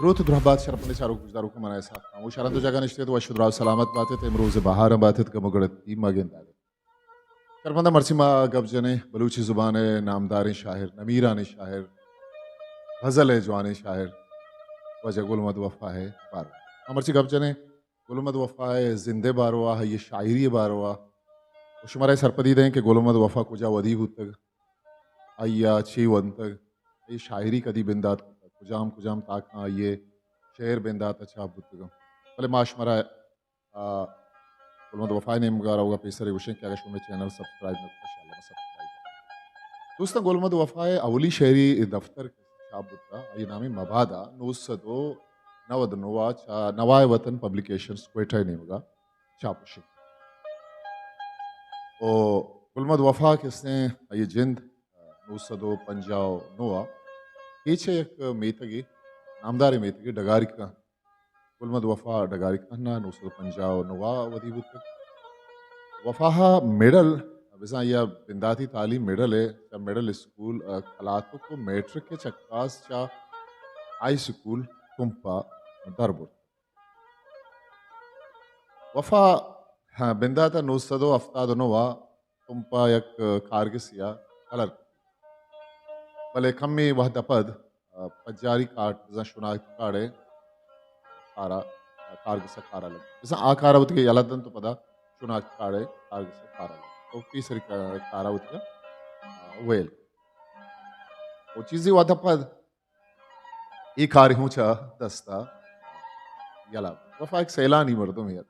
دروت درہبات شرپندیں چاروک گوشداروکاں، من اسحاق خاموش، ہر ہند و جاگہ نشتگ ات، وش و دراہ و سلامت بات ات، امروز بہاراں بات ات، گم و گڑتی مہ گندات۔ شرپنداں، مرچی ما گپ جنیں بلوچی زبان ءِ نامداریں شاعر، نمیرانیں شاعر، غزل ءِ جوانیں شاعر واجہ گل محمد وفا ءِ باروا۔ ما مرچی گپ جنیں گل محمد وفا ءِ زند ءِ باروا، آئی ءِ شاعری ءِ باروا، و شمارا اے سرپدی دئیں کہ گل محمد وفا کجا ودی بوتگ، آئی ءَ چے ونتگ، آئی ءِ شاعری کدی بندات کتگ، کجام کجام تاکاں آئی ءِ شعر بندات ءَ چاپ بوتگ انت۔ بلے ما شمارا، آ، گل محمد وفا ءِ نیمگا روگا پیسر ءَ گوشیں کہ اگاں شما مئے چینل سبسکرائب نہ کتگ، انشاءاللہ ما سبسکرائب کنیں۔ دوستاں، گل محمد وفا ءِ اولی شعری دفتر چاپ بوتگ، آئی ءِ نام مبادا، نو سد و نود و نو ءَ چہ نوائے وطن پبلیکیشنز کوئٹہ ءِ نیمگا چاپ و شنگ۔ و گل محمد وفا کہ استیں، آئی ءِ جند نو سد و پنجاہ و نو ءَ کیچ ءِ یک میتگے، نامداریں میتگے، ڈگاری کہن، گل محمد وفا ڈگاری کہن ءَ نو سد و پنجاہ و نو ءَ ودی بوتگ۔ وفا ءَ مڈل، بزاں آئی ءِ بنداتی تعلیم مڈل ءَ، چہ مڈل اسکول، آ، کلاتک و میٹرک ءِ چکاس چہ ہائی اسکول تمپ ءَ در برت۔ وفا، ہاں، بندات ءَ نو سد و ہفتاد و نو ءَ تمپ ءَ یک کارگسے ءَ کلرک، بلے کمے وہد ءَ پد، آ، پجاری کارڈ، بزاں شناختی کارڈ ءِ کار ءَ، کارگس ءَ کار ءَ لگ۔ بزاں آ کار ءَ وتیگ ءَ یلہ دنت و پدا شناختی کارڈ ءِ کارگس ءَ کار ءَ لگ۔ تو پیسری کا-، کار ءَ وتیگ ءَ، آ، ویل۔ و چیزے وہد ءَ پد اے کار ہوں چہ دست ءَ یلہ۔ وفا یک سیلانی مردمے ات،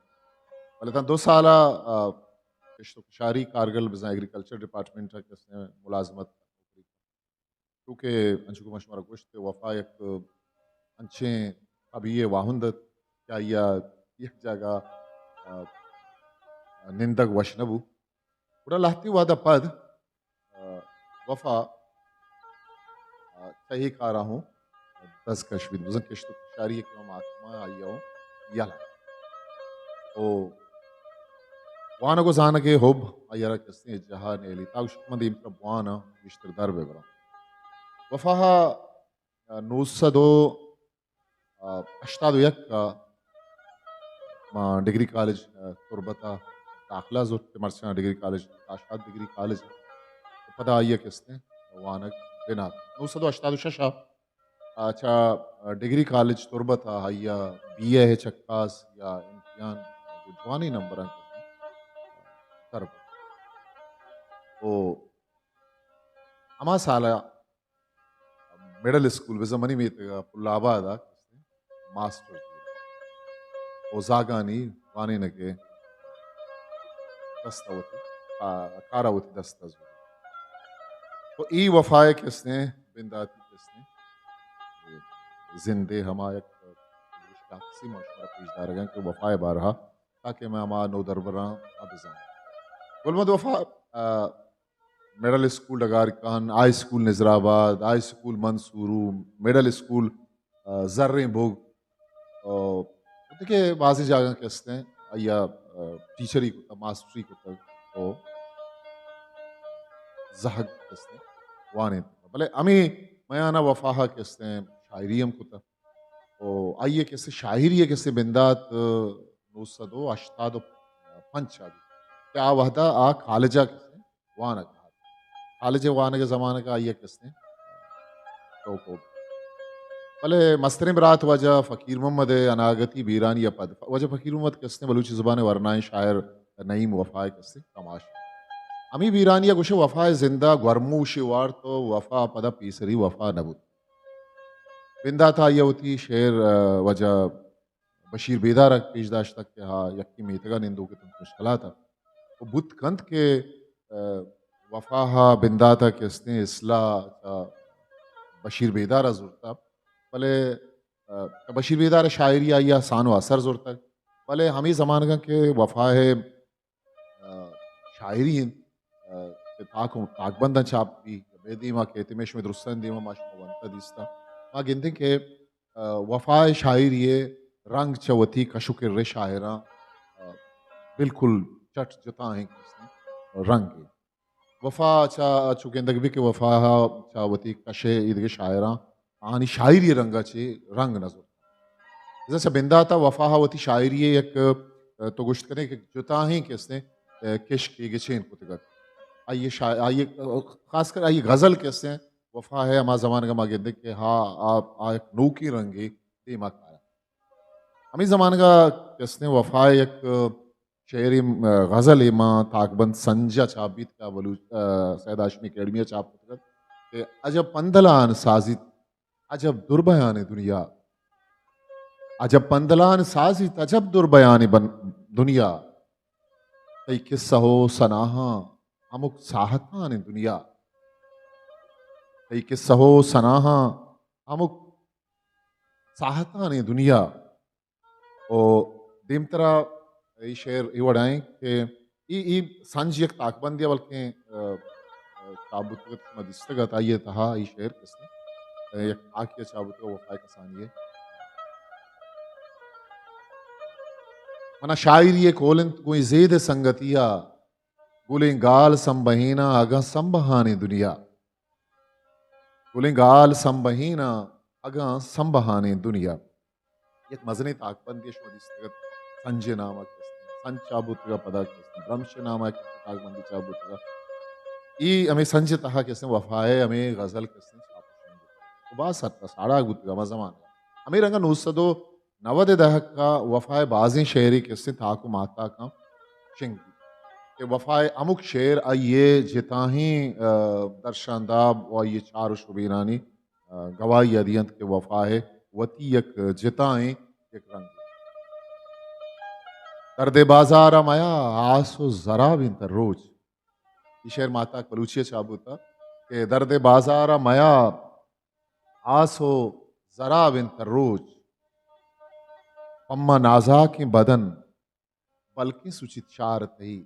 بلے تاں دو سال ءَ، آ، کشت و کشاری کارگل، بزاں ایگریکلچر ڈپارٹمنٹ ءَ کہ استیں ملازمت۔ چونکہ انچو کہ من شمارا گوشت کہ وفا یک انچیں طبیعی واہند ات کہ آئی ءَ یک جاگہ، آ، نندگ وش نہ بو۔ گڑا لہتے وہد ءَ پد، آ، وفا، آ، چہ اے کار ءَ ہوں دزکش بیت۔ بزاں کشت و کشاری ءِ کہ ہم حاکم ءَ آئی ءَ ہوں یلہ۔ او وانگ و زانگ ءِ حب آئی ءَ را کہ استیں جاہ ءَ نیلیت۔ آ گوشت من دیمتر ءَ بوان آں، گیشتر در بہ براں۔ وفا ءَ نو سد و ہشتاد و یک ءَ ما ڈگری کالج، آ، تربت ءَ داخلہ زرت، مرچاں ڈگری کالج، کاشاد ڈگری کالج۔ پدا آئی ءَ کہ استیں وانگ بنات۔ نو سد و ہشتاد و شش ءَ، آ، چہ ڈگری کالج تربت ءَ آئی ءَ بی اے ءِ چکاس یا امتحان گوں جوانیں نمبراں کہ استیں در برت۔ او ہما سال ءَ مڈل اسکول، بزاں منی میتگ ءَ پل آباد ءَ ماسٹر او زاگانی وانینگ ءِ دست ءَ وتی، آ، کار ءَ وتی دست ءَ زور۔ تو اے وفا ءِ کہ استیں بنداتی کہ استیں زند ءِ ہما یک شاخصے ما شمارا پیش دارگ ءَ کہ وفا ءِ بارہ ءَ، تاکہ مئے ہما نودربراں آ بزانت۔ گل محمد وفا، آ، مڈل اسکول ڈگار کہن، ہائی اسکول نظر آباد، ہائی اسکول منصورو، مڈل اسکول، آ، زریں بگ، آ، وتی کہ بازیں جاگہ کہ استیں، آئی ءَ، آ، ٹیچری کتگ، ماسٹری کتگ، او زہگ کہ استیں وانینتگ۔ بلے ہمے میان ءَ وفا ءَ کہ استیں شاعری ہم کتگ۔ او آئی ءِ کہ استیں شاعری ءِ کہ استیں بندات، آ، نو سد و ہشتاد و پنچ ءَ بیت کہ آ وہد ءَ آ کالج ءَ کہ استیں وانگ ءَ ات۔ کالج ءِ وانگ ءِ زمانگ ءَ آئی ءَ کہ استیں تو کو۔ بلے مستریں برات واجہ فقیر محمد ءِ اناگتی بیرانی ءَ پد، واجہ فقیر محمد کہ استیں بلوچی زبان ءِ ورنائیں شاعر نعیم وفا ءِ کہ استیں کماش۔ ہمے بیرانی ءَ گوشے وفا ءِ زند ءَ گورموشے وارت و وفا پدا پیسری وفا نہ بوت۔ بندات ءَ آئی ءَ وتی شعر، آ، واجہ بشیر بیدار ءَ پیش داشتگ کہ ہا یکیں میتگ ءَ نندوک اتنت مشکلات ءَ۔ و بوت کنت کہ، آ، وفا ءَ بندات ءَ کہ استیں اصلاح چہ بشیر بیدار ءَ زرتگ، بلے، آ، بشیر بیدار ءِ شاعری آئی ءَ سان و اثر زرتگ، بلے ہمے زمانگاں کہ وفا ءِ آ، شاعری انت، آ، کہ تاک و تاکبنداں چاپ بی، بے دیما کہ تمے شمے درستانی دیما ما شما ونتا دیستا۔ ما گندیں کہ، آ، وفا ءِ شاعری ءِ رنگ چہ وتی کش و کر ءِ شاعراں، آ، بالکل چٹ جتا ہیں رنگ۔ وفا چہ چو گندگ بی کہ وفا چہ وتی کش ءِ ایدگہ شاعراں آہانی شاعری ءِ رنگ ءَ چہ رنگ نہ زرت۔ بندات ءَ وفا ءَ وتی شاعری ءِ یک، ءَ، تو گوشت کنے کہ جتاہیں کہ استیں، ءَ، کشکے گچین کتگ ات۔ آئی ءِ شا-، آئی ءِ، ءَ، خاص کر آئی ءِ غزل کہ استیں وفا ءِ، ہما زمانگ ءَ ما گندیں کہ ہا، آ، آ یک نوکیں رنگے دیما کار ات۔ ہمے زمانگ ءَ کہ استیں وفا ءِ یک، ءَ، شعرے، ءَ، غزلے ماں تاکبند سنج ءَ چاپ بیت کہ بلوچ، ءَ، سید ہاشمی اکیڈمی ءَ چاپ کتگ ات کہ عجب پندلان سازیت عجب دربیانیں دنیا۔ عجب پندلان سازیت عجب دربیانیں بن-، دنیا۔ تئی قصہ و ثناہاں ہمک ساہتانیں دنیا۔ تئی قصہ و ثناہاں ہمک ساہتانیں دنیا۔ و دیمترا اے شعر اے وڑا ایں کہ اے، اے سنج یک تاکبندے ءَ بلکیں، ءَ، ءَ، چاپ بوتگ ات، ما دیستگ ات، آئی ءِ تہا اے شعر کہ استیں، ءَ، یک تاکے ءَ چاپ بوتگ ات، وفا ءِ کسانی ءَ۔ منا شاعری ءِ کول انت گوں اے زید ءِ سنگتی ءَ، گلیں گال سمبہیناں اگاں سمبہانیں دنیا۔ گلیں گال سمبہیناں اگاں سمبہانیں دنیا۔ یک مزنیں تاکبندے شما دیستگ ات، سنج ءِ نام ءَ کہ استیں، سنج چاپ بوتگ ءَ پدا کہ استیں، برمش ءِ نام ءَ کہ استیں، تاکبندے چاپ بوتگ ءَ۔ اے ہمے سنج ءِ تہا کہ استیں وفا ءِ ہمے غزل کہ استیں چاپ شنگ بوتگ ءَ۔ و باز سرپد ساڑاگ بوتگ ءَ ہما زمانگ ءَ۔ ہمے رنگ ءَ نو سد و نود ءِ دہک ءَ وفا ءِ بازیں شعرے کہ استیں تاک و ماہتاکاں شنگ بیت کہ وفا ءِ ہمک شعر آئی ءِ جتاہیں، ءَ، درشانداب و آئی ءِ چار و شبینانی، ءَ، گواہی ءَ دینت کہ وفا ءِ وتی یک جتائیں یک رنگ۔ درد بازار ءَ میا آس و زراب انت روچ۔ اے شعر ماہتاک بلوچی ءَ چاپ بوتگ کہ درد بازار ءَ میا آس و زراب انت روچ۔ پما نازاکیں بدن بلکیں سوچیت شار تئی۔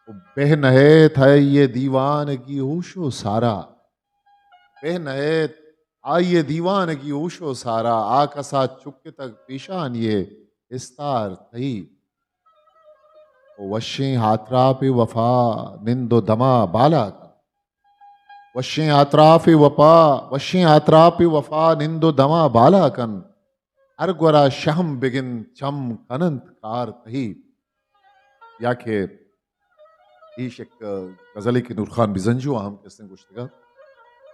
و بہ نہیت آئی ءِ دیوانگی ہوش و سارا۔ بہ نہیت آئی ءِ دیوانگی ہوش و سارا۔ آ کسا چکتگ پیشانی ءِ استار تئی۔ و وشیں آتراپ وفا نند و دما بالا کن۔ وشیں آتراپ وپا، وشیں آتراپ وفا نند و دما بالا کن۔ ہر گورا شہم بگند چم کننت کار تئی۔ یا کہ ایش یک غزلے کہ نور خان بزنجو ءَ ہم کہ استیں گوشتگ ءَ۔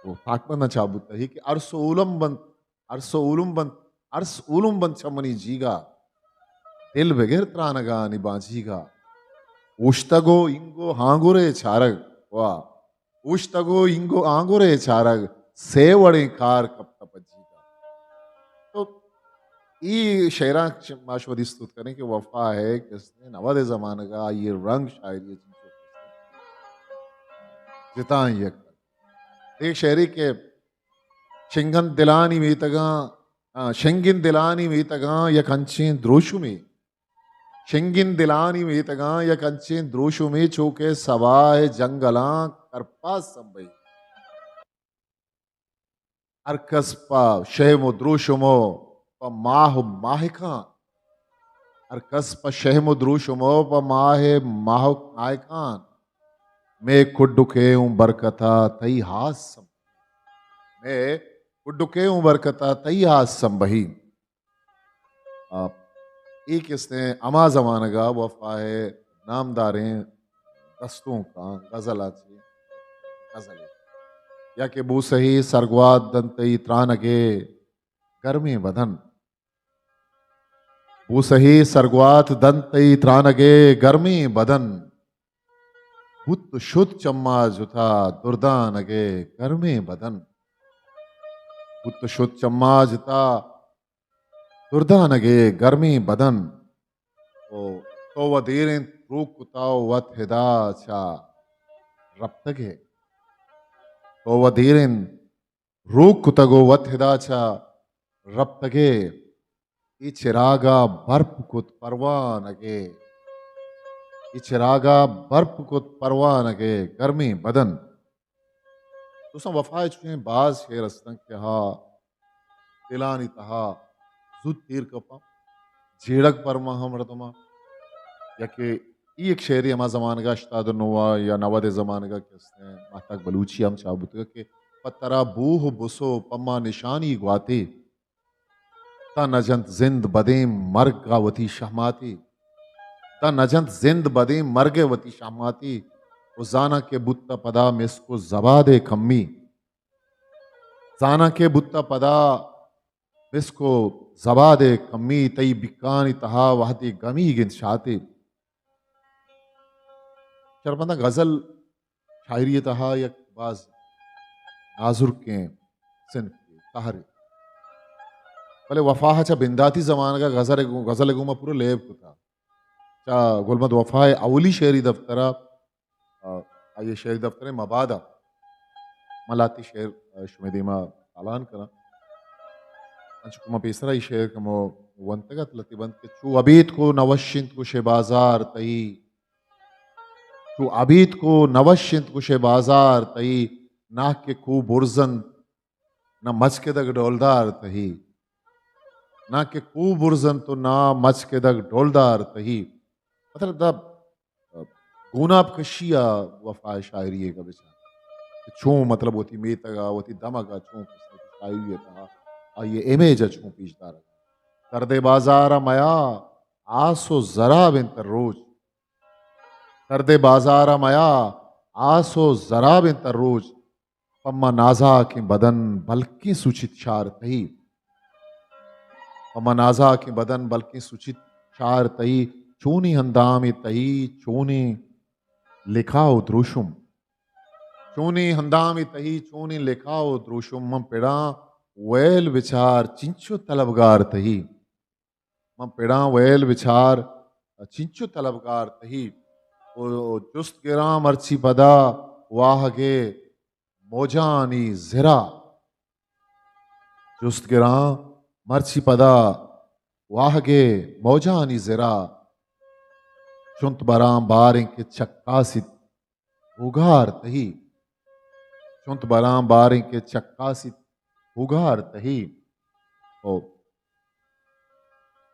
و تاکبنداں چاپ بوتگ ءَ کہ ارس اولم بنت، ارس اولم بنت، ارس اولم بنت چہ منی جیگا۔ دل بگر ترانگانی بانجیگا۔ اوشتگ و اینگ و آنگرے چارگ۔ واہ۔ اوشتگ و اینگ و آنگرے چارگ، سے وڑیں کار کپتہ پجیگا۔ تو اے شعراں چ-، ما شما دیست کت کنیں کہ وفا ءِ کہ استیں نود ءِ زمانگ ءَ آئی ءِ رنگ شاعری ءِ چنچو جتائیں یک۔ ایک شعرے کہ شنگن دلانی میتگاں، آ، شنگن دلانی میتگاں یک انچیں دروشمے۔ شنگیں دلانی میتگاں یک انچیں دروشمے چو کہ سباہ ءِ جنگلاں کرپاس سمبہی۔ ہر کس پہ شہم و دروشم و پہ ماہ و ماہکاں، ہر کس پہ شہم و دروشم و پہ ماہ ءِ ماہک ماہکاں، مئے کڈکے اوں برکت ءَ تئی ہاس سمبہی۔ مئے کڈکے اوں برکت ءَ تئی ہاس سمبہی۔ آ، اے کہ استیں ہما زمانگ ءَ وفا ءِ نامداریں دستونکاں غزلاں چہ غزلے۔ یا کہ بوسہی سرگوات دنت تئی ترانگ ءِ گرمیں بدن۔ بوسہی سرگوات دنت تئی ترانگ ءِ گرمیں بدن۔ بوت و شت چما جتا دردانگ ءِ گرمیں بدن۔ بوت و شت چما جتا دردانگ ءِ گرمیں بدن۔ او تو و دیر انت روک کتا و وت ہدا چہ رپتگ ئے۔ تو و دیر انت روک کتگ و وت ہدا چہ رپتگ ئے۔ اے چراگ ءَ برپ کت پروانگ ءِ۔ اے چراگ ءَ برپ کت پروانگ ءِ گرمیں بدن۔ دوستاں، وفا ءِ چوشیں باز شعر ہستن کہ ہا دلانی تہا زوت تیر کپاں، جیڑگ پرماں ہم مردماں۔ یا کہ ای یک شعرے ہما زمانگا ہشتاد و نو یا نود ءِ زمانگا کہ ہستیں، ماہتاک بلوچی ہم چاپ بوتگ کہ پہ ترا بوہ بسو پما نشانی گواتے، تا نہ جنت زند بدیں مرگ ءَ وتی شہماتی، تا نہ جنت زند بدیں مرگ ءَ وتی شہماتی، و زاناں کہ بوت پدا مسک و زباد ءِ کمی، زاناں کہ بوت پدا مسک و زباد ءِ کمی، تئی بکانی تہا وہدے گمیگ انت شاتے۔ شرپنداں، غزل شاعری ءِ تہا یک باز نازرکیں صنفے، قہرے۔ بلے وفا ءَ چہ بنداتی زمانگ ءَ غزل ءِ گوں، غزل ءِ گوما پورا لیب کتا۔ چہ گل محمد وفا ءِ اولی شعری دفتر ءَ، آ، آئی ءِ شعری دفتر ءِ مبادا من لہتے شعر، آ، شمئے دیما تالان کناں۔ انچو کہ من پیسرا اے شعر کمو ونتگ ات، لہتے بنت کہ چو ابیتک و نہ وش انت گوشئے بازار تئی، چو ابیتک و نہ وش انت گوشئے بازار تئی، ناہ کہ کو برز انت نہ مچکدگ ڈولدار تئی، ناہ کہ کو برز انت و نہ مچکدگ ڈولدار تئی۔ مطلب، دا گوناپ کشی ءَ وفا ءِ شاعری ءَ بچار کہ چون، مطلب، وتی میتگ ءَ، وتی دمگ ءَ چون قسمت شاعری ءِ تہا آئی ءِ امیج ءَ چون پیش دارگ۔ تردے بازار ءَ میا آس و زراب انت روچ، تردے بازار ءَ میا آس و زراب انت روچ، پہ ما نازاکیں بدن بلکیں سوچیت شار تئی۔ پہ ما نازاکیں بدن بلکیں سوچیت شار تئی۔ چونیں ہندامے تئی، چونیں لکھا و دروشم۔ چونیں ہندامے تئی، چونیں لکھا و دروشم۔ من پڑاں ویل بچار چنچو طلبگار تئی۔ من پڑاں ویل بچار چنچو طلبگار تئی۔ او جست گراں مرچی پدا واہگے موجانی زرا۔ جست گراں مرچی پدا واہگے موجانی زرا۔ چنت براں باریں کہ چکاسیت ہوگار تئی۔ چنت براں باریں کہ چکاسیت ہوگار تئی۔ او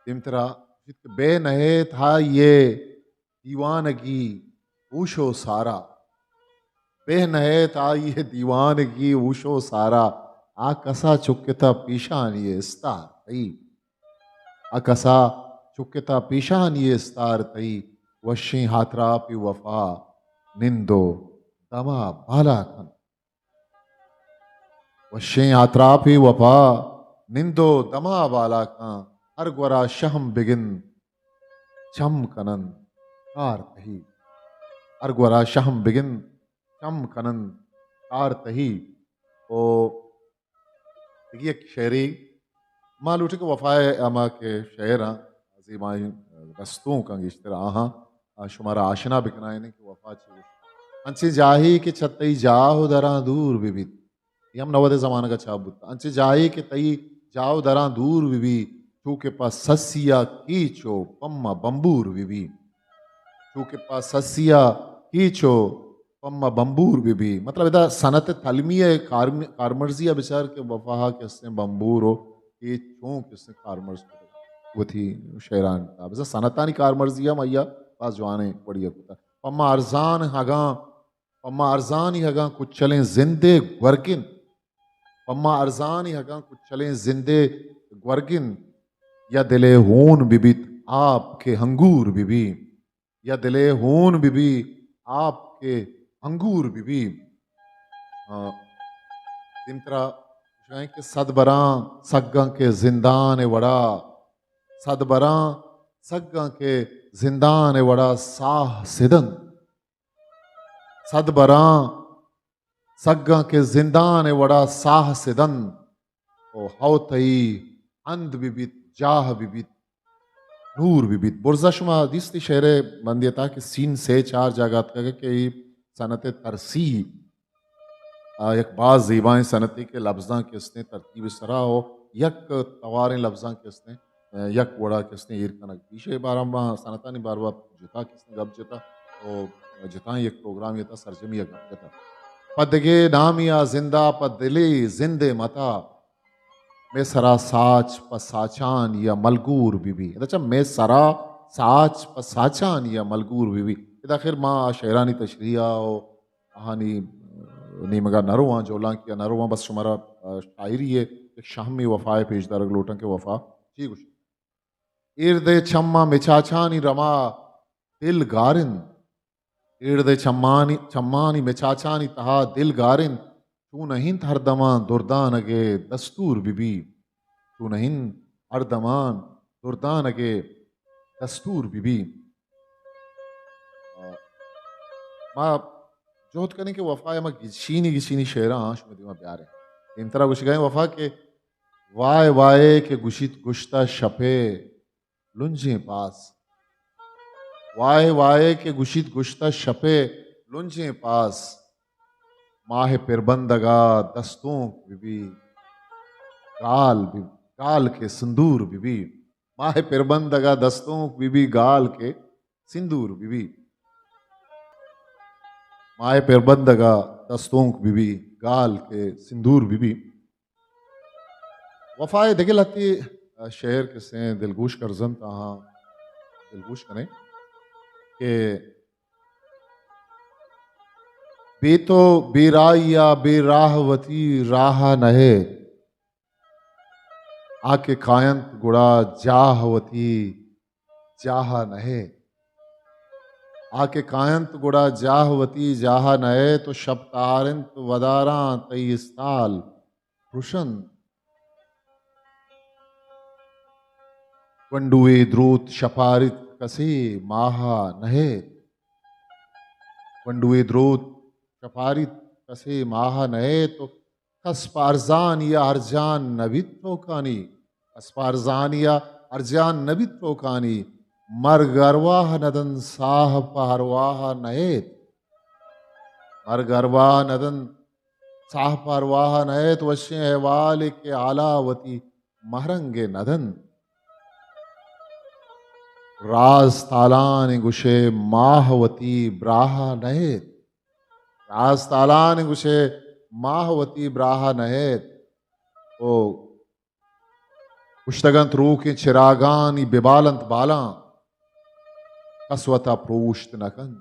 دیمترا گوشیت کہ بے نہیت آئی ءِ دیوانگی ہوش و سارا۔ بے نہیت آئی ءِ دیوانگی ہوش و سارا۔ آ کسا چکتا پیشانی ءِ استار تئی۔ آ کسا چکتا پیشانی ءِ استار تئی۔ وشیں ہاتراپے وفا نند و دما بالا کن۔ وشیں آتراپے وپا نند و دما بالا کن، ہر گورا شہم بگند چم کنن کار تہی۔ ہر گورا شہم بگند چم کنن کار تہی۔ او دگہ یک شعرے ما لوٹیں کہ وفا ءِ ہما کہ شعر آں، زیبائیں رستونک آں گیشتر آہاں، آ شمارا آشنا بکنائینیں کہ وفا چی گوشت۔ انچیں جاہے کہ چہ تئی جاہ و دراں دور بہ بیت۔ اے ہم نود ءِ زمانگ ءَ چاپ بوت۔ انچیں جاہے کہ تئی جاہ و دراں دور بہ بیت، چو کہ پہ سسی ءَ کیچ و پم ءَ بمبور بہ بیت۔ چو کہ پہ سسی ءَ کیچ و پم ءَ بمبور بہ بی۔ مطلب، ادا صنعت تلمی ءِ کارم-، کارمرزی ءَ بچار کہ وفا ءَ کسیں بمبور و اے چون کسیں کارمرز کتگ وتی شعرانی تہا۔ بزاں صنعتانی کارمرزی ہم آئی ءَ باز جوانیں وڑی ءَ کتگ۔ پما ارزان ہگاں، پما ارزانی ہگاں کچلیں زندے گورگن۔ پما ارزانی ہگاں کچلیں زندے گورگن۔ یا دل ءِ ہون بہ بیت آپ کہ انگور بہ بی۔ یا دل ءِ ہون بہ بی، آپ کہ انگور بہ بی۔ آ، دیمترا گوشگا ایں کہ صد براں سگاں کہ زندان ءِ وڑا، صد براں سگاں کہ زندان ءِ وڑا ساہ سدن۔ صد براں سگاں کہ زندان ءِ وڑا ساہ سدن۔ او ہو تئی ہند بہ بیت، جاہ بہ بیت، نور بہ بیت۔ برزا شما دیستی شعر ءِ بندی ءِ تہا کہ سین سے چار جاگہ اتکگ کہ اے صنعت ترسی، آ، یک باز زیبائیں صنعتے کہ لبزاں کہ استیں ترتیب ءِ سرا و یک تواریں لبزاں کہ استیں یک وڑا کہ استیں ایر کنگ۔ ایشی بارہ ما صنعتانی باروا جتا کہ استیں گپ جتا و جتائیں یک پروگرامے ءِ تہا سرجمی ءَ گپ جتا۔ پہ دگہ نامی ءَ زندا پہ دلے زندے متا، مئے سرا ساچ پہ ساچانی ءَ ملگور بہ بی۔ ادا چہ مئے سرا ساچ پہ ساچانی ءَ ملگور بہ بی۔ ادا خیر ما آ شعرانی تشریح ءَ و آہانی نیمگا نہ رواں، جولانکی ءَ نہ رواں، بس شمارا، آ، شاعری ءِ یک شہمے وفا ءِ پیش دارگ لوٹاں کہ وفا چی گوشت؟ ایردے چماں مچاچانی رما دل گار انت۔ ایردے چمانی، چمانی مچاچانی تہا دل گار انت۔ چون انت ہر دمان دردانگے دستور بہ بی۔ چون انت ہر دمان دردانگے دستور بہ بی۔ ما جہد کنیں کہ وفا ءِ ہما گچینی گچینی شعراں شمئے دیما بیاریں۔ دیمترا گوشگا ایں وفا کہ وائے وائے کہ گوشیت گوشتہ شپے لنجیں پاس۔ وائے وائے کہ گوشیت گوشتہ شپے لنجیں پاس۔ ماہ پربندگا دستونک بہ بی گال بہ، گال کہ سندور بہ بی۔ ماہ پربندگا دستونک بہ بی گال کہ سندور بہ بی۔ ماہ پربندگا دستونک بہ بی گال کہ سندور بہ بی۔ وفا ءِ دگہ لہتے شعر کسے دلگوش کرزنت، آہاں دلگوش کنیں کہ بے تو بے راہیا بے راہ وتی راہ نہ ئے۔ آ کہ کاینت گڑا جاہ وتی جاہ نہ ئے۔ آ کہ کاینت گڑا جاہ وتی جاہ نہ ئے، تو شپ تہار انت وداراں تئی استال پرشن۔ گونڈوے دروت شپاریت کسے ماہ نہ ئے۔ گونڈوے دروت شپاریت کسے ماہ نہ ئے، تو کس پہ ارزانی ءَ ارجان نہ بیت ٹوکانی۔ کس پہ ارزانی ءَ ارجان نہ بیت ٹوکانی۔ مرگ ارواہ نہ دنت ساہ پہ ارواہ نہ ایت۔ مرگ ارواہ نہ دنت ساہ پہ ارواہ نہ ایت۔ وشیں احوالے کہ حالا وتی مہرنگ ءَ نہ دنت۔ راز تالان گوشے ماہ وتی براہ نہ ایت۔ راز تالان گوشے ماہ وتی براہ نہ ایت۔ او گوشتگ انت روکیں چراگانی ببال انت بالاں، کس وتا پروشت نہ کنت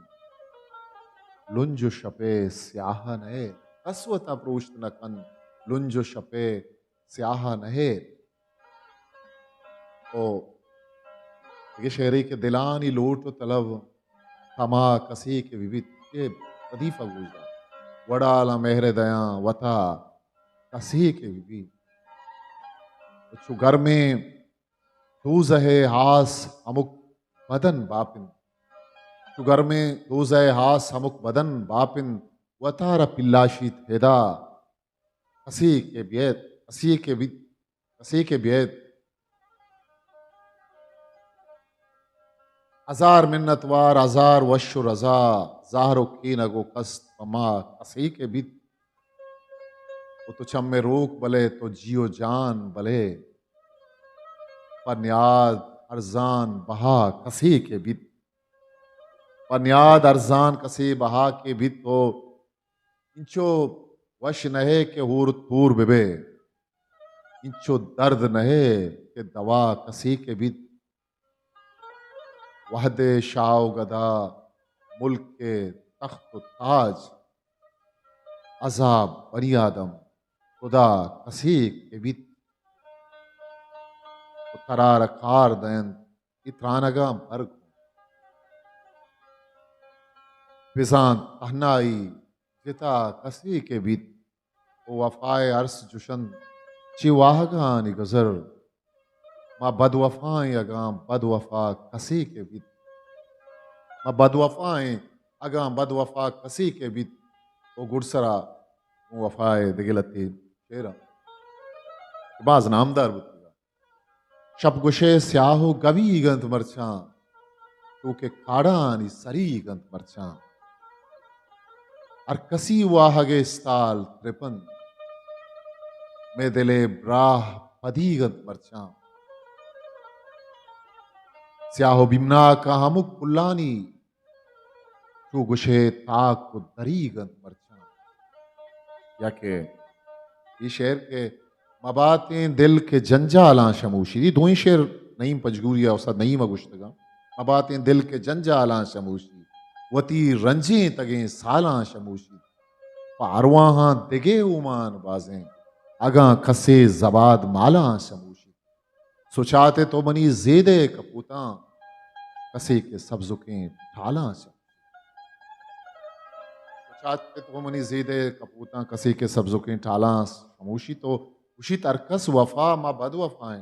لنج و شپے سیاہ نہ ایت۔ کس وتا پروشت نہ کنت لنج و شپے سیاہ نہ ایت۔ او دگہ شعرے کہ دلانی لوٹ و طلب تما کسے کہ بہ بیت، اے ردیف ءَ گوش دار۔ وڑالاں مہر دیاں وتا کسے کہ بہ بیت۔ چو گرمیں دوزہ ءِ ہاس ہمک بدن باپ انت۔ چو گرمیں دوزہ ءِ ہاس ہمک بدن باپ انت۔ وتارا پلاشیت ہدا کسے کہ بیت، کسے کہ بیت، کسے کہ بیت۔ ہزار منت وار، ہزار وش و رضا، زہر و کینگ و کست پہ ما کسے کہ بیت۔ و تو چم روک بلے، تو جی و جان بلے، پہ نیاد ارزان بہا کسے کہ بیت۔ پہ نیاد ارزان کسے بہا کہ بیت، تو انچو وش نہ ئے کہ ہور تور بہ بئے، انچو درد نہ ئے کہ دوا کسے کہ بیت۔ وہدے شاہ و گدا، ملک ءِ تخت و تاج، عذاب بنی آدم، خدا کسے کہ بیت۔ و ترا را کار دینت اے ترانگاں بر گوں۔ بزاں تہنائی جتا کسے کہ بیت۔ و وفا ءِ ارس جوشنت چہ واہگانی گزر۔ ما بدوفائیں اگاں بدوفا کسے کہ بیت۔ ما بدوفائیں اگاں بدوفا کسے کہ بیت۔ و گڈسرا گوں وفا ءِ دگہ لہتے شعراں کہ باز نامدار بوتگ۔ شپ گوشئے سیاہ و گویگ انت مرچاں، تو کہ کاڑانی سریگ انت مرچاں۔ ہر کسی واہگ ءِ استال ترپ انت، مئے دل ءِ براہ پدیگ انت مرچاں۔ سیاہ و بیمناک ہمک پلانی، چو گوشئے تاک و دریگ انت مرچاں۔ یا کہ اے شعر کہ مباتیں دل کہ جنجالاں شموشی، اے دوئیں شعر نعیم پنجگوری ءَ استاد نعیم ءَ گوشتگاں۔ مباتیں دل کہ جنجالاں شموشی، وتی رنجیں تگیں سالاں شموشی، پہ ارواہاں دگہ اومان بازیں، اگاں کسے زباد مالاں شموشی۔ سچات تو منی زید ءِ کپوتاں، کسے کہ سبزکیں ٹالاں چہ۔ سچات تو منی زید ءِ کپوتاں، کسے کہ سبزکیں ٹالاں چہ۔ ہموشی تو گوشیت ہر کس وفا ما بد وفائیں۔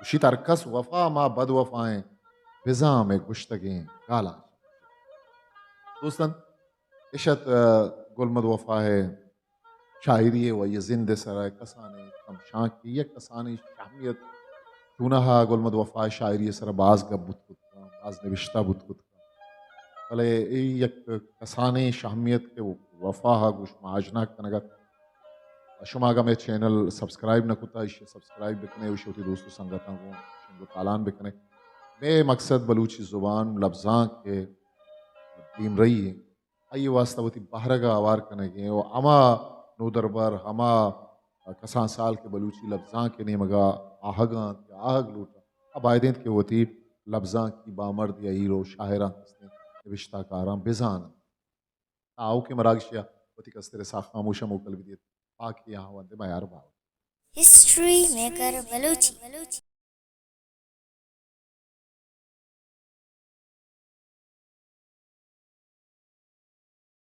گوشیت ہر کس وفا ما بد وفائیں۔ بزاں مئے گوشتگیں گالاں۔ دوستاں، اش ات، آ، گل محمد وفا ءِ شاعری ءِ و آئی ءِ زند ءِ سرا کسانیں کمشانکے یا کسانیں شہمیت۔ چوناہا گل محمد وفا ءِ شاعری ءِ سرا باز گپ بوت کت کنت، باز نبشتہ بوت کت کنت، بلے اے یک کسانیں شہمیت کہ وفا ءَ گوں شما آشنا کنگ ءَ ات۔ شما اگاں مئے چینل سبسکرائب نہ کتا، ایشی ءَ سبسکرائب بکنے، ایشی ءَ وتی دوست و سنگتاں گوں شنگ و تالان بکنے۔ مئے مقصد بلوچی زبان، لبزانک ءِ دیمرئی ایں۔ آئی ءِ واستہ وتی بہرگ ءَ ہوار کنگ ءَ ایں و ہما نودربر، ہما کسان سال کہ بلوچی لبزانک ءِ نیمگ ءَ آہگ ءَ انت یا آہگ لوٹ انت، آ باید انت کہ وتی لبزانکی بامرد یا ہیرو شاعراں، کستیں نبشتہ کاراں بزان انت۔ آؤکیں مراگشے ءَ وتی کستریں ساہ خاموش ءَ موکل بدیت۔ پاکی آہاں وندے میار باوٹ۔ History maker Balochi.